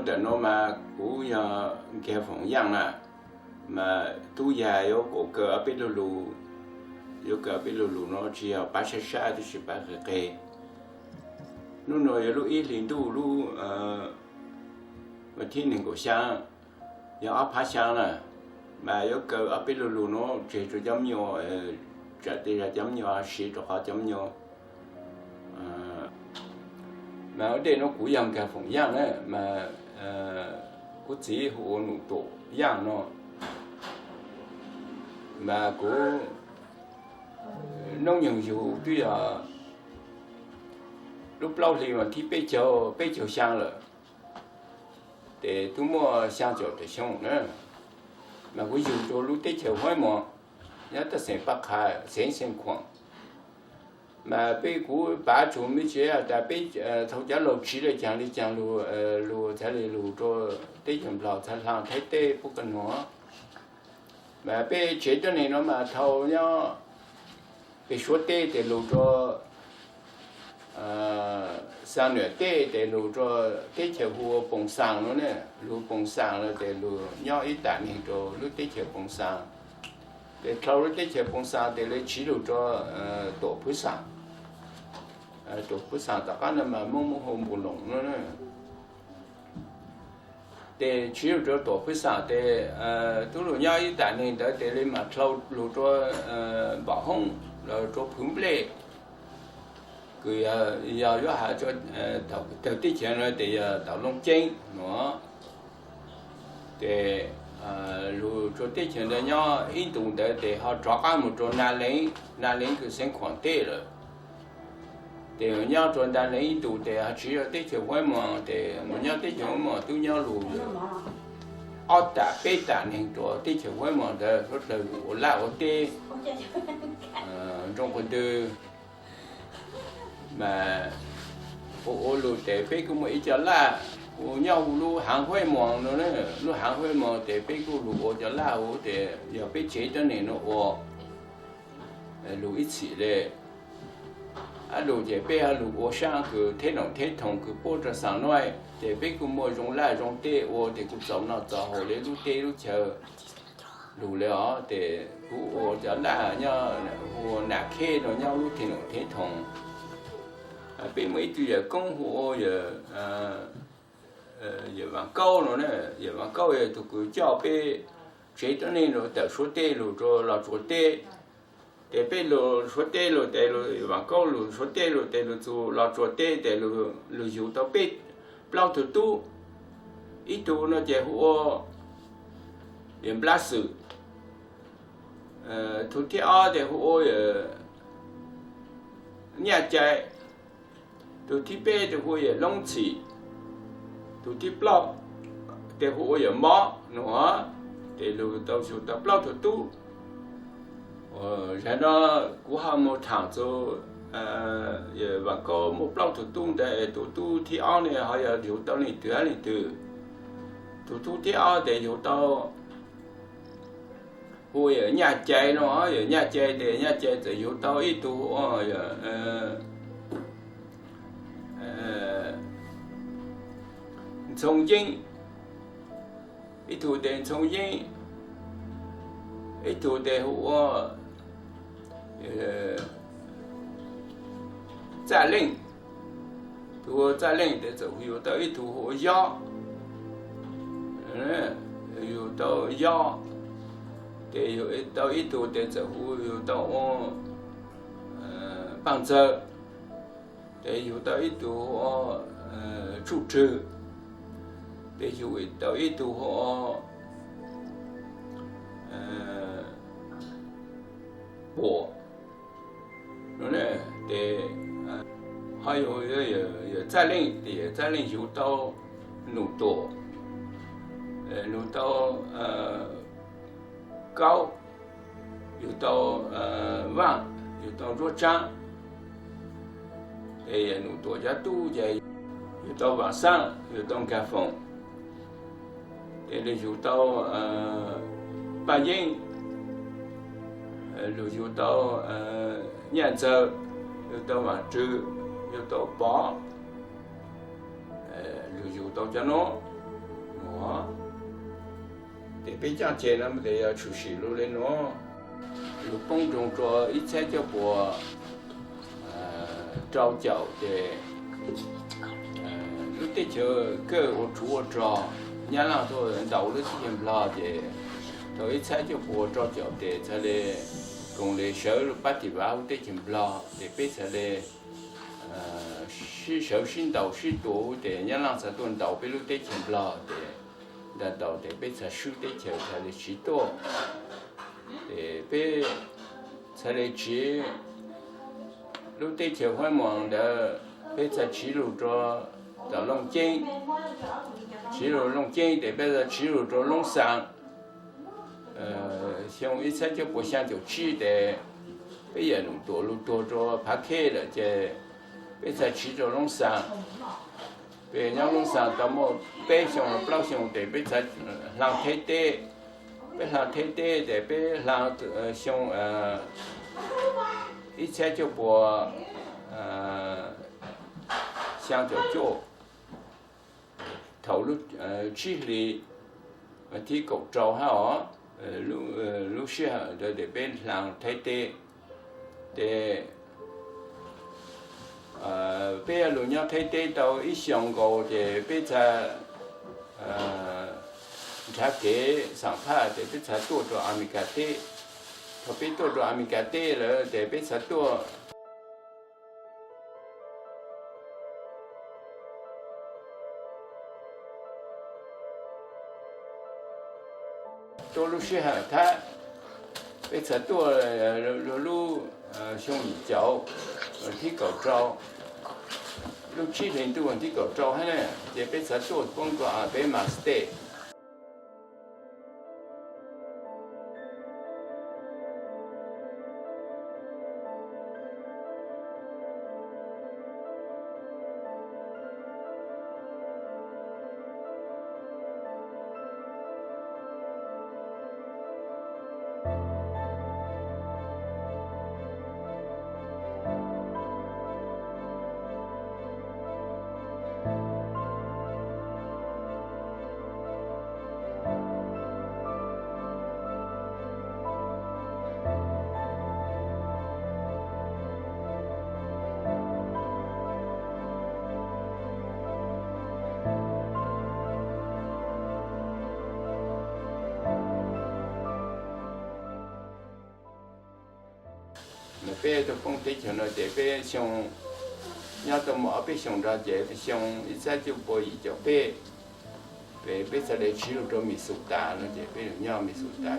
Ntawm no mas kuv yog Nkag Foom Yaaj na, mas tub yag yuav kaum kaw ob peb lug lus, yuav kaw ob peb lug lus no tsis yog pab sab sab tab sis pab qe qe. Hnub no yog lub ib hlis ntuj lub vas thib nees nkaum xyaa, yog ob phav xyaa na, mas yuav kaw ob peb lug lus no tseg rua cov me nyuam, tsam tej zag cov me nyuam siv rua qhov cov me nyuam. Mas ua ntej no kuv yog Nkag Foom Yaaj na, mas kuv txiv hu ua Num Tuam Yaaj no. Mas kuv noob nyoog yug twb yog lub plaub hli vas thib peb caug, peb caug xyaa lawm, ces twb muaj xyaa caum tawm xyoo na. Mas kuv yug rua lub teb chaws Huaib Mos, nyob taj xeem Paj Qha, xeev Xeev Khuam. Mas peb kuv pav tsuas me ntsis has tas peb thaum cov laus tsiv le caag le caag lug, lug txhad le lug rua teb chaws Nplog txhad hla Thaib teb puab ka nua. Mas peb tsev tuab neeg no mas thaum nyob pem Suav teb tes lug rua Xaa Nuam teb tes lug rua teb chaws hu ua Poos Xaas no ne, lug Poos Xaas lawm tes lug nyob ib tam neeg rua lub teb chaws Poos Xaas. Tes dhau lub teb chaws Poos Xaas tes le tsiv lug rua Tuam Phwv Xaas. Tuam Phwv Xaas tom qab no mas Moob muab hu Npus Loos no. Tes tsiv lug rua Tuam Phwv Xaas tes tub lug nyob ib tam neeg ntawd tes le mas dhau lug rua Npom Hoob los rua Phwv Nplej, kws yog yuav has thaum kws tawg teb chaws no tes yog tom Looj Ceeb no. Tes lug rua teb chaws ntawd nyob ib ntus ntawd tes ho rov qab mus rua Na Leev, Na Leev kws Xeev Khuam teb lawm. Tes nyob rua Na Leev ib ntus tes ho tsiv rua teb chaws Huaib Mos, tes mus nyob teb chaws Huaib Mos tub nyob lug ob tam peb tam neeg rua teb chaws Huaib Mos ntawd suav dlawg ua laj ua teb nroo qhov ntwg. Mas ua ua lug tes peb kuj muaj ib co laj hu nyob hu lub haav Huaib Mos no, lub haav Huaib Mos tes peb kuj lug ua cov laj hu tes yog peb tsev tuab neeg no ua lug ib txhis le. Ab lug ces peb ho lug ua saab kws theb noom theb thoom kws puab rua Xaas Nuaj, ces peb kuj muaj zoo laj zoo teb ua tes kuj txaus noj txaus haus le lub teb lub chaw lug le os. Tes kuv ua cov laj nyob hu ua Nam Kheb no nyob lub theb noom theb thoom. Peb muaj ib tug yawm koob hu ua yawm Vaas Kaub no, yawm Vaas Kaub yog tug kws coj peb tsev tuab neeg lug tawm Suav teb lug rua Los Tsuas teb. Tes peb lug Suav teb lug tes lug, Vaas Kaub lug Suav teb lug tes lug txug Los Tsuas teb tes lug yug tau peb plaub tug tub. Ib tug no ces hu ua yawm Nplaj Xwm, tug thib ob tes hu ua yawm Nyaj Cai, tug thib peb tes hu ua yawm Loob Txhim, tug thib plaub tes hu ua yawm Mob no. Tes lug tau yug tau plaub tug tub. Zag no kuv ho moog thaam txug Vaas Kaub muaj plaub tug tub ntawd, tug tub thib ob ne ho yog yug tau leej twg hab leej twg. Tug tub thib ob tes yug tau hu ua yawm Nyaj Cai no, yawm Nyaj Cai tes Nyaj Cai txawm yug tau ib tug hu ua Ntxhoo Yeeb, ib tug tes Ntxhoo Yeeb, ib tug tes hu ua Txaj Leej. Tug hu ua Txaj Leej tes txawm yug tau ib tug hu ua Yob, yug tau Yob, tes yug tau ib tug tes txawm hu yug tau ua Paaj Ntxawg, tes yug tau ib tug hu ua Tsuj Rwg, tes yug tau ib tug hu ua Puam. Tes ho yug yawm Txaj Leej tes yawm Txaj Leej yug tau Num Tuam, yug tau Kaub, yug tau Vaaj, yug tau Nruab Tsaab. Ces Num Tuam cov tub ces yug tau Vaam Xaab, yug tau Nkag Foom, ces lug yug tau Paaj Yeeb, lug yug tau Nyaj Ntxawg, yug tau Vaam Rwg, yug tau Pov, lug yug tau cov nuav. Ces peb coj ceg no mas tes yog tshwm sim lug le nuav, lug poob nroo rua ib txhiab cuaj puas rau caum ces lub teb chaws kawg ua tsov ua rog, Nyab Laaj tuaj ntaus lub teb chaws Nplog ces thaus ib txhiab cuaj puas rau caum tes txhad le koom le sawv pab tim vav huv teb chaws Nplog ces peb txhad le sib sawv sib ntaus sib tua tes Nyab Laaj txhad tuaj ntaus peb lub teb chaws Nplog tes ntaus ntaus tes peb txhad swb teb chaws txhad le tsiv tuaj. Ces peb txhad le tsiv lub teb chaws Huab Moos ntawd, peb txhad tsiv lug rua tom Looj Ceeb, tsiv lug Looj Ceeb tes peb txhad tsiv lug rua Loob Xaa. Xyoo ib txhiab cuaj puas xyaa caum tsib tes peb yam Loos Tuam lug tuag rua Phav Khej lawm ces peb txhad tsiv rua Loob Xaa. Peb nyob Loob Xaa tau muaj peb xyoo los plaub xyoo tes peb txhad hla Thaib teb. Peb hla Thaib teb tes peb hla xyoo ib txhiab cuaj puas xyaa caum cuaj, thaum lub tsib hlis thib kaum rau hab os, lub sij hawm ntawd tes peb hla Thaib teb. Ces peb lug nyob Thaib teb tau ib xyoos nkaus ces peb txhad nrhav kev xam phaj tes peb txhad tuaj rua Amelikas teb. Thaum peb tuaj rua Amelikas teb lawm tes peb txhad tuaj tuaj lub sij hawm thab, peb txhad tuaj lub xyoo yim caum thib kaum rau, lub tsib hlis ntuj thib kaum rau hab na, ces peb txhad tuaj poob rua peb Mas State. Mas peb tau poob teb chaws no ces peb xyoo nyob tau muaj ob peb xyoos nrog ces xyoo ib txhiab cuaj puas yim caum peb, peb txhad le tsiv lug rua Minnesota no ces peb lug nyob Minnesota,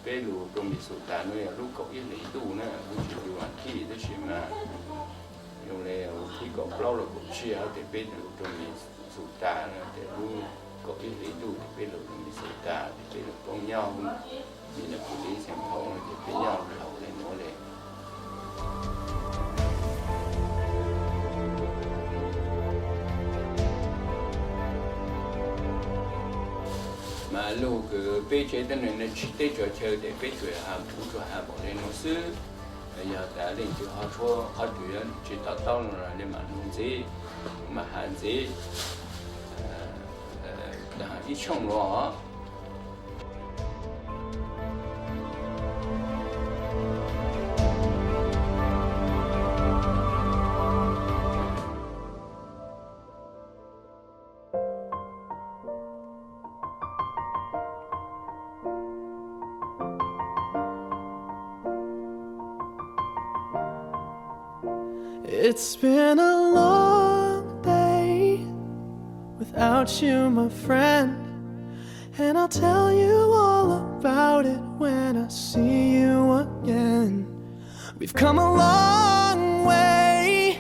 peb lug rua Minnesota no yog lub kaum ib hlis ntuj na, lub tsib hlis vas thib tab sis mas zoo le thib kaum plaub los kaum tsib hab ces peb lug rua Minnesota no ces lub kaum ib hlis ntuj ces peb lug rua Minnesota ces peb lug poob nyob Minneapolis, Saint Paul no ces peb nyob dhau le nuav le. Mas lug kws peb tsev teb neeg no tsiv teb tsaws chaw tes peb tsuas has kuv tsuas has npaum le nuav xwb. Yog tas leej twg ho tshuav qhov twg yuav tsis to taub no le mam nug ntxiv, mam has ntxiv ib tshooj nuav. It's been a long day without you, my friend, and I'll tell you all about it when I see you again. We've come a long way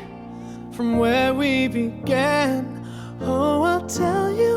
from where we began. Oh, I'll tell you